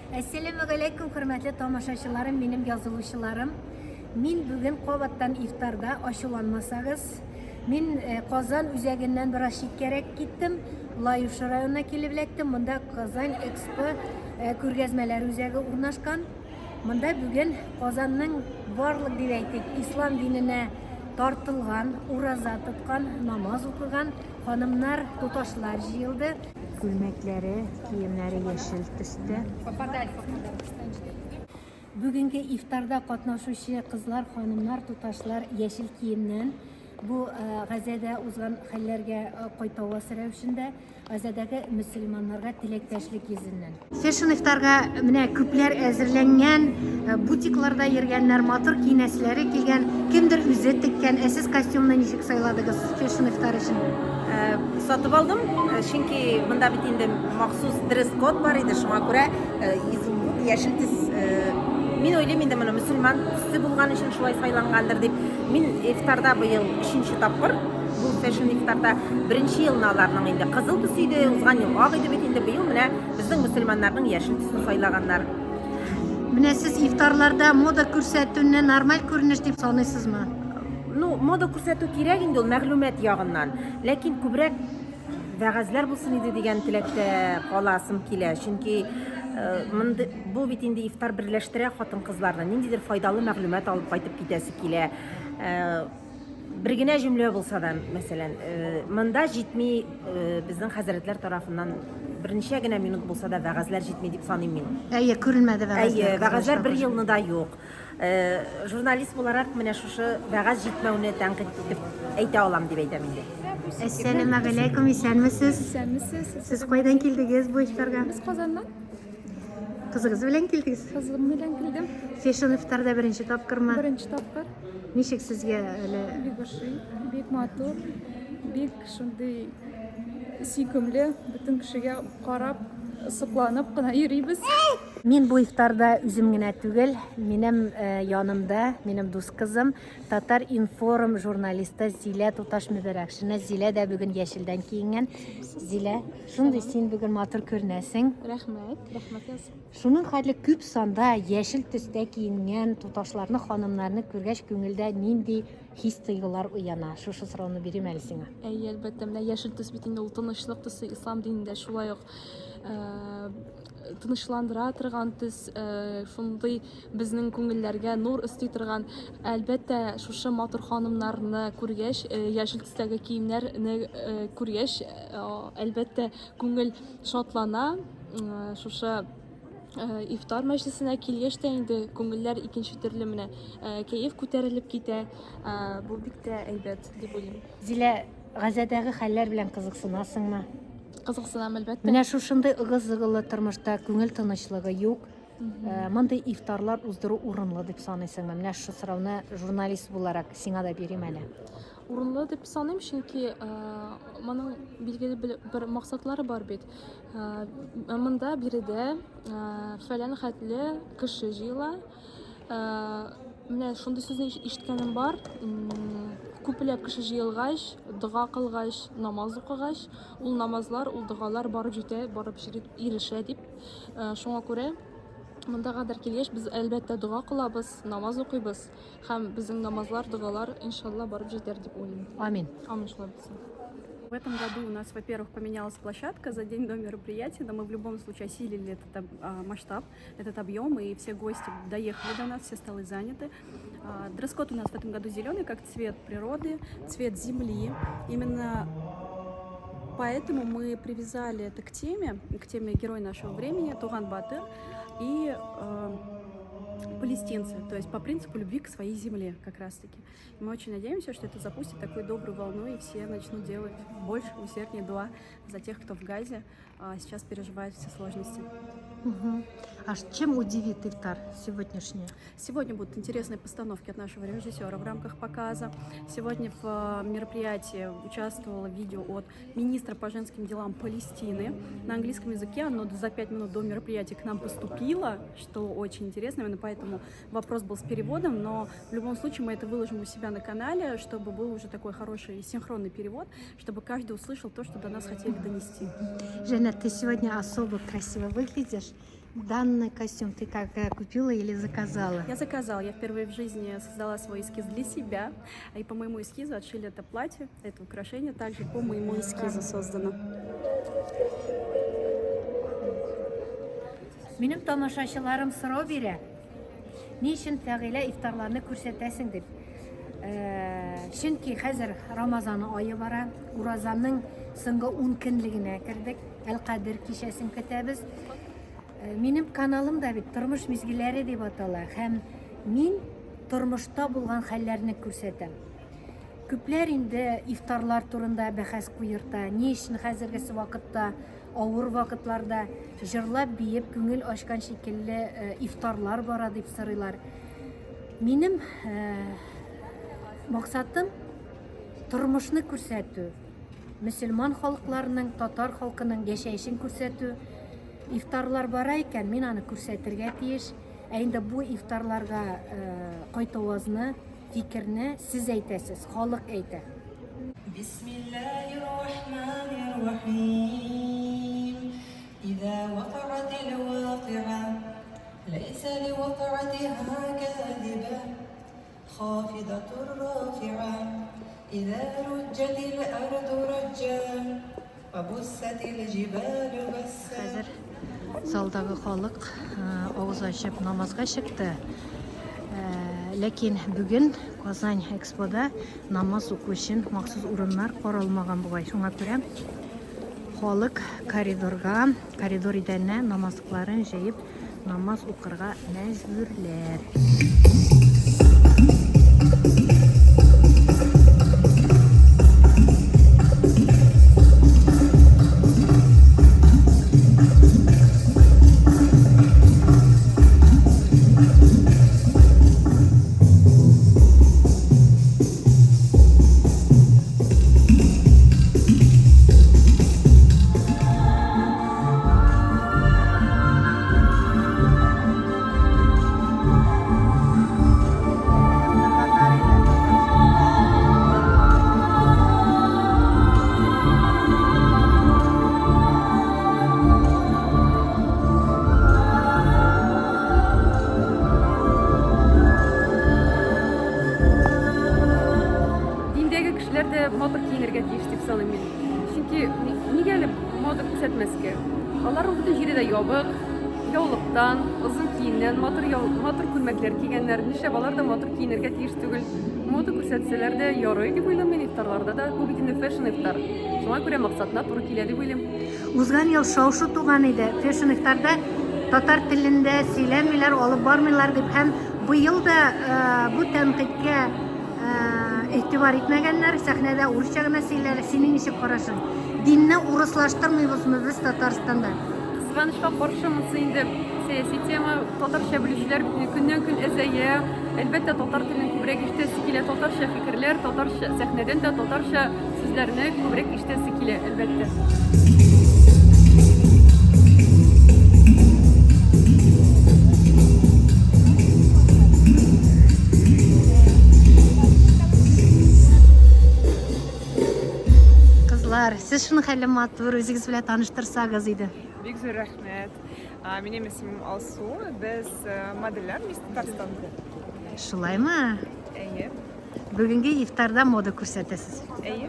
Әссәламегаләйкүм, хөрмәтле тамашачыларым, минем язылучыларым. Мин бүген кабаттан ифтарда, ачуланмасагыз. Мин э, Казан үзәгеннән бераз читкәрәк киттем. Лаюш районына килеп эләктем. Монда Казан Экспо э, күргәзмәләр үзәге урнашкан. Монда бүген Казанның барлык дип әйтик, ислам диненә тартылган, ураза тоткан, намаз укыган ханымнар, туташлар җыелды. Күлмәкләре, киемнәре яшел төстә. Бүгенге ифтарда катнашучы кызлар, ханымнар, туташлар яшел киемнән. Бу э, Газәдә узган хәлләргә э, кайтаваз рәвешендә, Газәдәге мөселманнарга теләктәшлек йөзеннән. Фешн ифтарга менә күпләр әзерләнгән, э, бутикларда йөргәннәр, матур киенәселәре килгән, кемдер үзе теккән. Ә сез костюмны ничек сайладыгыз фешн ифтар өчен? Сатып алдым, чөнки монда бит инде махсус дресс-код бар иде, шуңа күрә изумруд яшел төс. Мин уйлыйм инде моны мөселман төсе булган өчен шулай сайлангандыр дип. Мин ифтарда быел өченче тапкыр, бу фэшн ифтарда беренче елны аларның инде кызыл төс иде, узган ел ак иде бит инде, быел менә безнең мөселманнарның яшел төсен сайлаганнар. Менә сез ифтарларда мода күрсәтүне нормаль күренеш дип саныйсызмы? Ну, мода күрсәтү кирәк инде ул мәгълүмат ягыннан. Ләкин күбрәк вәгазьләр булсын иде дигән теләктә каласым килә. Чөнки э, мондый бу бит инде ифтар берләштерә хатын-кызларны. Ниндидер файдалы мәгълүмат алып кайтып китәсе килә. Э, бер генә җөмлә булса да, мәсәлән, э, монда җитми безнең хәзрәтләр тарафыннан берничә генә минут булса да вәгазьләр җитми дип саныйм мин. Әйе, күренмәде вәгазьләр. Әйе, вәгазьләр бер елны да юк. Журналист буларак менә шушы вәгазь җитмәүне тәнкыйть итеп әйтә алам дип әйтәм инде. Әссәламәгаләйкүм, исәнмесез. Исәнмесез. Сез кайдан килдегез бу ифтарга? Без Казаннан. Кызыгыз белән килдегез? Кызым белән килдем. Фешн ифтарда беренче тапкырмы? Беренче тапкыр. Ничек сезгә әле? Бик ошый, бик матур, бик шундый сөйкемле, бөтен кешегә карап, сокланып кына йөрибез. Мин бу ифтарда үзем генә түгел, минем э, янымда минем дус кызым, Татар информ журналисты Зилә Туташ Мөбәрәкшина. Зилә дә бүген яшелдән киенгән. Зилә, шундый син бүген матур күренәсең. Рәхмәт, рәхмәт яз. Шуның хәтле күп санда яшел төстә киенгән туташларны, ханымнарны күргәч, күңелдә нинди хис-тойгылар уяна? Шушы сорауны бирим әле сиңа. Әйе, әлбәттә, менә яшел төс бит инде ул тынычлык төсе, ислам динендә шулай ук э, тынычландыра торган төс, э, шундый безнең күңелләргә нур өсти торган. Әлбәттә, шушы матур ханымнарны күргәч, э, яшел төстәге киемнәрне э, күргәч, әлбәттә, күңел шатлана. Шушы ифтар мәҗлесенә килгәч тә инде күңелләр икенче төрле менә кәеф күтәрелеп китә. Бу бик тә әйбәт дип уйлыйм. Зилә, Газәдәге хәлләр белән кызыксынасыңмы? Кызыксынам, әлбәттә. Менә шушындый ыгы-зыгылы тормышта күңел тынычлыгы юк. Э, мондый ифтарлар уздыру урынлы дип саныйсыңмы? Менә шушы сорауны журналист буларак сиңа да бирим әле. Урынлы дип саныйм, чөнки э, моның билгеле бер максатлары бар бит. Э, монда биредә фәлән хәтле кеше җыела. Менә шундый сүзне ишеткәнем бар. Күпләп кеше җыелгач, дога кылгач, намаз укыгач, ул намазлар, ул догалар барып җитә, барып ирешә дип. Шуңа күрә монда кадәр килгәч, без әлбәттә дога кылабыз, намаз укыйбыз һәм безнең намазлар, догалар иншалла барып җитәр дип уйлыйм. Амин. Амин шулай булсын. В этом году у нас, во-первых, поменялась площадка за день до мероприятия, но мы в любом случае осилили этот масштаб, этот объем, и все гости доехали до нас, все столы заняты. Дресс-код у нас в этом году зеленый, как цвет природы, цвет земли. Именно поэтому мы привязали это к теме герой нашего времени, Туган Батыр, и палестинцы, то есть по принципу любви к своей земле как раз-таки. Мы очень надеемся, что это запустит такую добрую волну, и все начнут делать больше, усерднее дуа за тех, кто в Газе сейчас переживает все сложности. Угу. А чем удивит ифтар сегодняшний? Сегодня будут интересные постановки от нашего режиссера в рамках показа. Сегодня в мероприятии участвовало видео от министра по женским делам Палестины на английском языке. Оно за 5 минут до мероприятия к нам поступило, что очень интересно. Именно поэтому вопрос был с переводом, но в любом случае мы это выложим у себя на канале, чтобы был уже такой хороший синхронный перевод, чтобы каждый услышал то, что до нас хотели донести. Женя, ты сегодня особо красиво выглядишь. Данный костюм ты как купила или заказала? Я заказала. Я впервые в жизни создала свой эскиз для себя. И по моему эскизу отшили это платье, это украшение также по моему эскизу создано. Минем тамашачыларым сорау бирә. Ни өчен Фәгыйлә ифтарларны күрсәтәсең дип. Э, чөнки хәзер Рамазан ае бара. Уразаның соңгы 10 көнлегенә кердек. Әл-Кадер кичәсен көтәбез. Э, минем каналым да бит Тормыш мизгелләре дип атала һәм мин тормышта булган хәлләрне күрсәтәм. Күпләр инде ифтарлар турында бәхәс куерта. Ни өчен хәзергесе вакытта, авыр вакытларда җырлап, биеп, күңел ачкан шикелле э, ифтарлар бара дип сорыйлар. Минем э, максатым тормышны күрсәтү, мөселман халыкларының, татар халкының яшәешен күрсәтү. Ифтарлар бара икән, мин аны күрсәтергә тиеш. Ә инде бу ифтарларга э, кайтавазны, фикерне сез әйтәсез, халык әйтә. Бисмиллаһир-рахманир-рахим. Иза вакаатил вакиа, ләйсә ливакаатиһа кәзибә, хафидатур рафиа, иза руҗҗәтил арду раҗҗа, ва буссәтил җибалу басса. Хәзер залдагы халык авыз ачып намазга чыкты. Ләкин бүген Казань Экспода намаз уку өчен махсус урыннар каралмаган бугай. Шуңа күрә халык коридорга, коридор идәненә намазлыкларын җәеп намаз укырга мәҗбүрләр. Диндәге кешеләр дә матур киенергә тиеш дип саныйм мин. Чөнки нигә әле мода күрсәтмәскә? Алар бөтен җире дә ябык, яулыктан, озын киемнән, матур яу, матур күлмәкләр кигәннәр. Нишләп алар да матур киенергә тиеш түгел? Мода күрсәтсәләр дә ярый дип уйлыйм мин ифтарларда да. Бу бит инде фэшн ифтар. Шуңа күрә максатына туры килә дип уйлыйм. Узган ел шау-шу туган иде. Фэшн ифтарда татар телендә сөйләмиләр, алып бармыйлар дип һәм быел да бу тәнкыйтькә игътибар итмәгәннәр, сәхнәдә урысча гына сөйлиләр. Синең ничек карашың? Динне урыслаштырмыйбызмы без Татарстанда? Кызганычка каршы, монысы инде сәяси тема. Татарча белүчеләр көннән-көн әзәя. Әлбәттә, татар телен күбрәк ишетәсе килә, татарча фикерләр, татарча сәхнәдән дә татарча сүзләрне күбрәк ишетәсе килә, әлбәттә. Кызлар, сез шуның хәлле матур, үзегез белән таныштырсагыз иде. Бик зур рәхмәт. Минем исемем Алсу. Без э, модельләр Мисс Татарстан. Шулаймы? Әйе. Бүгенге ифтарда мода күрсәтәсез. Әйе.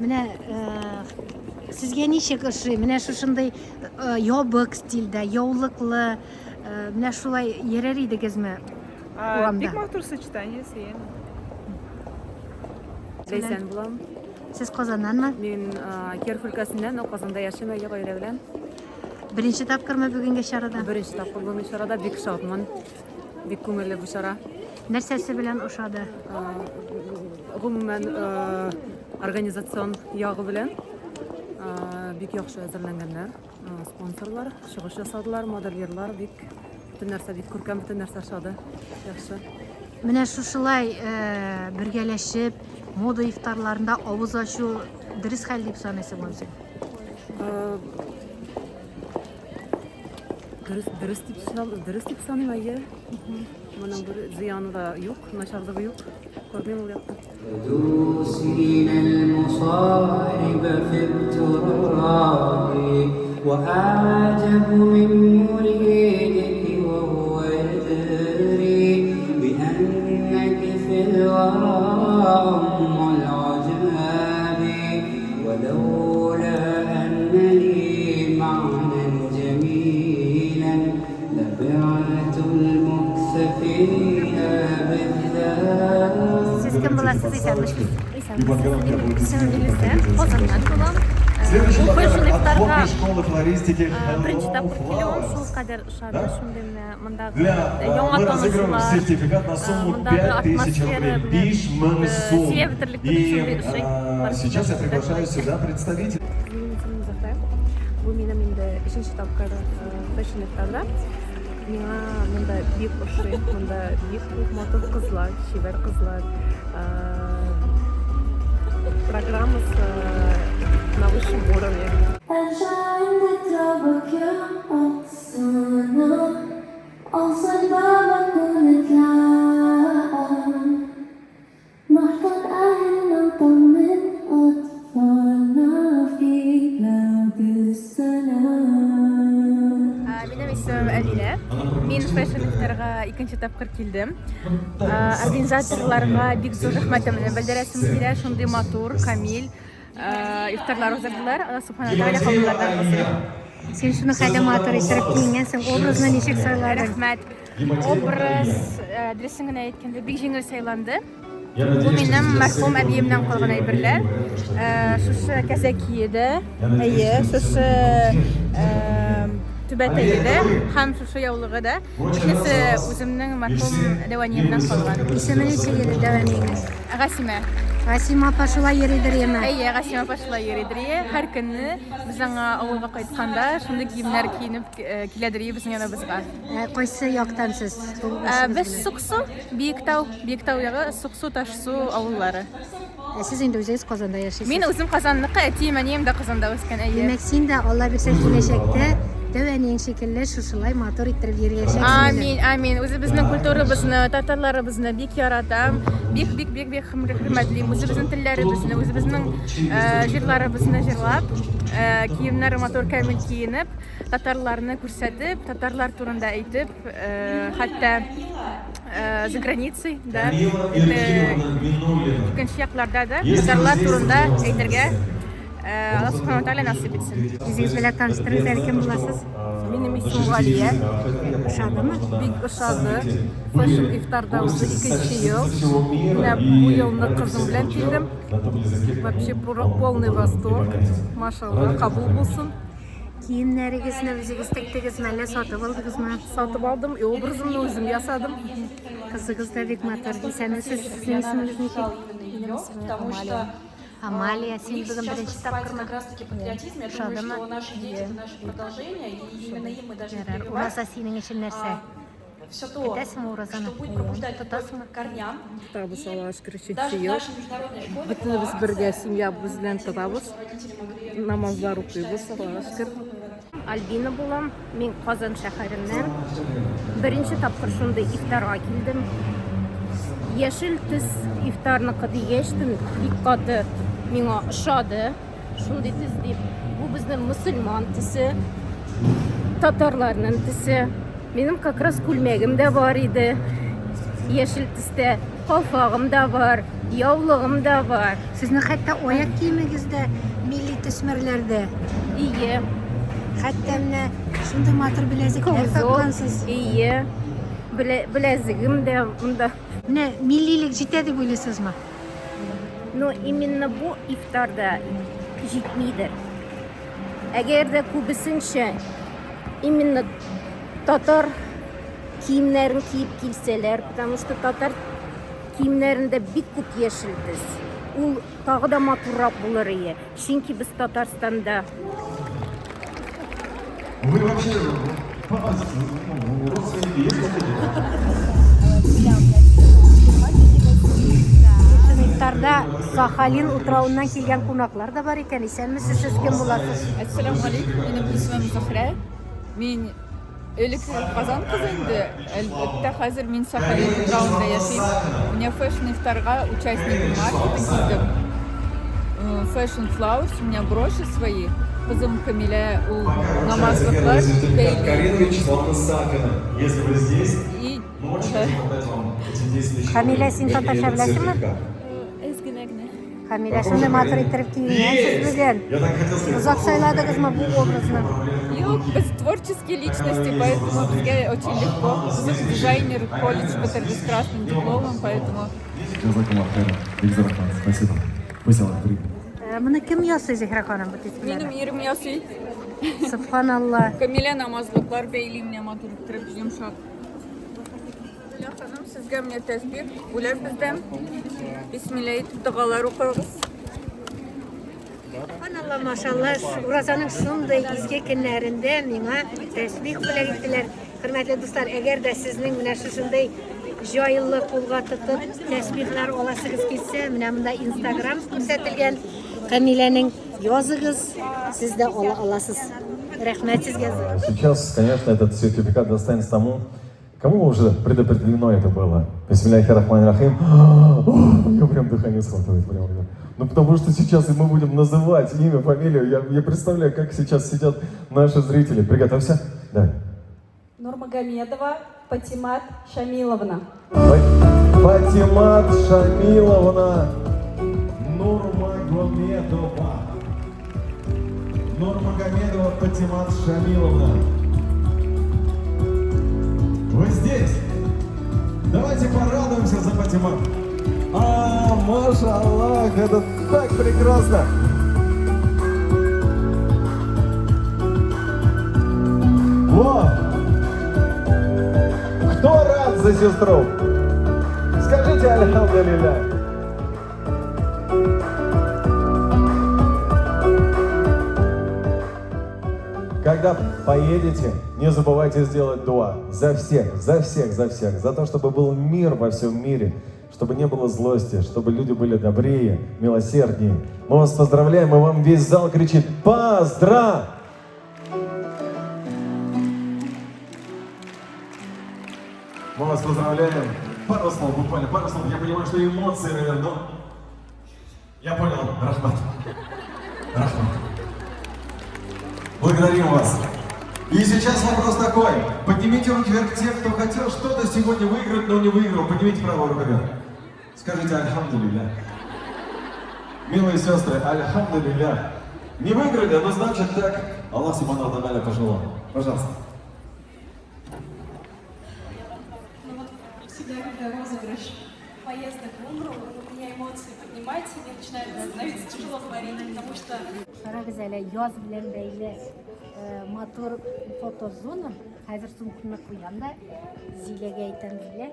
Менә э, сезгә ничек ошый? Менә шушындый э, ябык стильдә, яулыклы, э, менә шулай йөрер идегезме урамда? Бик матур сочетание, сөям. Ләйсән булам. Сез Казаннанмы? Мин Киров өлкәсеннән, но Казанда яшим, әйе, гаилә белән. Беренче тапкырмы бүгенге чарада? Беренче тапкыр бүгенге чарада бик шатмын. Бик күңелле бу чара. Нәрсәсе белән ошады? Гомумән, организацион ягы белән бик яхшы әзерләнгәннәр. Спонсорлар чыгыш ясадылар, модельерлар бик бөтен нәрсә бик күркәм, бөтен нәрсә ошады. Яхшы. Менә шушылай бергәләшеп мода ифтарларында авыз ачу дөрес хәл дип саныйсыңмы үзең? Дөрес, дөрес дип дөрес дип саныйм, әйе. Моның бер зыяны да юк, начарлыгы юк. Күрмим ул якта. Исәнмесез, исәнмесез. И подготовка будет Исемем Илүсә, Казаннан булам. Следующий Бу подарок фэшн от ифтарга хобби школы флористики беренче Hello тапкыр килүем, Flowers. шул кадәр ошады, шундый менә мондагы Для, яңа мы разыгрываем танышулар, сертификат на сумму мондагы 5000 атмосфера рублей. белән 5000 сум. сөйләп бетерлек түгел, И шундый ошый. сейчас я приглашаю сюда представителей. Минем исемем Зөһрә. Бу минем инде өченче тапкыр фэшн ифтарда. Миңа монда бик ошый, монда бик күп матур кызлар, чибәр кызлар. Программасы на высшем уровне. Минем исемем Әдилә. Мин фэшн ифтарга икенче тапкыр килдем. Организаторларга бик зур рәхмәтемне белдерәсем килә. Шундый матур, камил ифтарлар уздырдылар. Алла Субхана Тәгалә кабуллардан кылсын. Син шуны хәтле матур иттереп киенгәнсең, образны ничек сайладың? Рәхмәт. Образ, дөресен генә әйткәндә, бик җиңел сайланды. Бу минем мәрхүм әбиемнән калган әйберләр. Шушы кәзәкие дә, әйе, шушы түбәтәе дә һәм шушы яулыгы да. Бөтенесе үземнең мәрхүм дәү әниемнән калган. Исеме ничек иде дәү әниеңнең? Гасимә. Гасимә апа шулай йөридер яме? Әйе, Гасимә апа шулай йөридер. Һәр көнне без аңа авылга кайтканда шундый киемнәр киенеп киләдер безнең яныбызга. Кайсы яктан сез? Без Суксу, Биектау, Биектау ягы, Суксу, Ташсу авыллары. Ә сез инде үзегез Казанда яшисез? Мин үзем Казанныкы, әтием, әнием дә Казанда үскән, әйе. Димәк, син дә, Алла бирсә, киләчәктә дәү әниең шикелле шушылай матур иттереп йөриячәксең. Амин, амин. Үзебезнең культурабызны, татарларыбызны бик яратам. Бик, бик, бик, бик хөрмәтлим. Үзебезнең телләребезне, үзебезнең җырларыбызны җырлап, киемнәр матур камил киенеп, татарларны күрсәтеп, татарлар турында әйтеп, хәтта за границей, да, икенче якларда да татарлар турында әйтергә Алла Субхану Тәгалә насыйп итсен. Үзегез белән таныштырыгыз әле, кем буласыз? Минем исемем Галия. Ошадымы? Бик ошады. Фэшн ифтарда уже икенче ел. Менә бу елны кызым белән килдем. Вообще полный восторг. Машалла, кабул булсын. Киемнәрегезне үзегез тектегезме, әллә сатып алдыгызмы? Сатып алдым, и образымны үзем ясадым. Кызыгыз да бик матур. Исәнмесез, сезнең исемегез ничек? Минем исемем Амалия. Амалия, син бүген беренче тапкырмы? Ошадымы? Ярар, ураза синең өчен нәрсә? Көтәсеңме уразаны? Тотасыңмы? Тотабыз, Аллага шөкер, өченче ел. Бөтенебез бергә семьябыз белән тотабыз. Намазлар укыйбыз, Аллага шөкер. Альбина булам. Мин Казан шәһәреннән. Беренче тапкыр шундый ифтарга килдем. Яшел төс ифтарныкы дигәчтен бик каты миңа ошады. Шундый төс дип. Бу безнең мөселман төсе, татарларның төсе. Минем как раз күлмәгем дә бар иде. Яшел төстә калфагым да бар, яулыгым да бар. Сезнең хәтта аяк киемегез дә милли төсмерләрдә. Ие. Хәтта менә шундый матур беләзекләр таккансыз. Ие. Беләзегем дә монда. Менә миллилек җитә дип уйлыйсызмы? Но именно бу ифтарда җитмидер. Әгәр дә күбесенчә именно татар киемнәрен киеп килсәләр, потому что татар киемнәрендә бик күп яшел төс. Ул тагы да матуррак булыр ие. Чөнки без Татарстанда. Вы вообще, папа, ну, родственники есть какие-то? Ифтарда Сахалин утравыннан килгән кунаклар да бар икән. Исәнмесез, сез кем буласыз? Әссәламу алейкум, минем исемем Зөһрә. Мин элек Казан кызы инде, әлбәттә, хәзер мин Сахалин утравында яшим. Менә фэшн ифтарга участник маркета килдем. Fashion Flowers, у меня броши свои. Кызым Камилә ул намазлыклар бәйли. Карина Вячеславовна Сафина, если вы здесь, И мы очень хотим отдать вам эти 10 тысяч Камилә, рублей син и татарча этот беләсеңме? сертификат. Әз генә генә. Камилә, шундый матур иттереп киенгәнсез бүген. Озак сайладыгызмы бу образны? Юк, без творческие личности, поэтому безгә очень легко. Үзем дизайнер, колледж бетерде с красным дипломом, поэтому... Спасибо. Пусть Аллах примет. Э, моны кем ясый, Зөһрә ханым, бу төсләрне? Минем ирем ясый. Субханалла. Камилә намазлыклар бәйли менә матур иттереп, йомшак. Гөлә ханым, сезгә менә тәсбих, бүләк бездән. Бисмилла әйтеп догалар укыгыз. Субханалла, машалла, уразаның шундый изге көннәрендә миңа тәсбих бүләк иттеләр. Хөрмәтле дуслар, әгәр дә сезнең менә шушындый җайлы кулга тотып тәсбихләр аласыгыз килсә, менә монда Инстаграм күрсәтелгән. Камиләнең языгыз, сез дә ала аласыз. Рәхмәт сезгә. Сейчас, конечно, этот сертификат достанется тому, Кому уже предопределено это было? Бисмилляхи рахмани рахим. У меня прям дыхание схватывает. Прям. Ну, потому что сейчас мы будем называть имя, фамилию. Я, я представляю, как сейчас сидят наши зрители. Приготовься. Давай. Нурмагомедова Патимат Шамиловна. Патимат Шамиловна Нурмагомедова. Нурмагомедова Патимат Шамиловна. Вы здесь? Давайте порадуемся за Патимат. А, Маша Аллах, это так прекрасно! Во! Кто рад за сестру? Скажите Альхамдулилля. Когда поедете, не забывайте сделать дуа за всех, за всех, за всех, за то, чтобы был мир во всем мире, чтобы не было злости, чтобы люди были добрее, милосерднее. Мы вас поздравляем, и вам весь зал кричит «Поздравляем!» Мы вас поздравляем. Пару слов, буквально пару слов. Я понимаю, что эмоции, наверное, но... Я понял, Рахмат. Рахмат. Благодарим вас. И сейчас вопрос такой. Поднимите руки вверх те, кто хотел что-то сегодня выиграть, но не выиграл. Поднимите правую руку вверх. Скажите Альхамдулилля. Милые сестры, Альхамдулилля. Не выиграли, но значит так. Аллах Субхану Тааля пожелал. Пожалуйста. Ну вот всегда, когда розыгрыш поездок в Умру, у меня эмоции поднимаются, мне начинает становиться тяжело говорить, потому что... Карагыз әле, яз белән бәйле э, матур фотозона. Хәзер сумканы куям да, Зиләгә әйтәм, Зилә.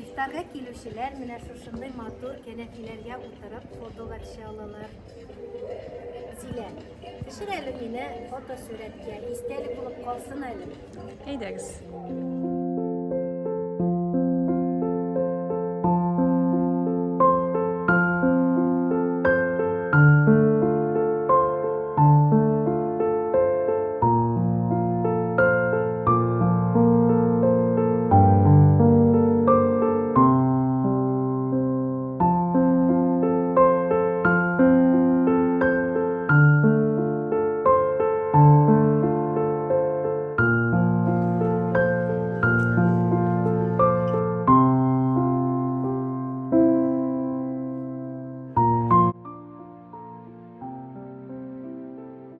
Ифтарга килүчеләр менә шушындый матур кәнәфиләргә утырып фотога төшә алалар. Зилә, төшер әле мине фотосурәткә, истәлек булып калсын әле. Әйдәгез.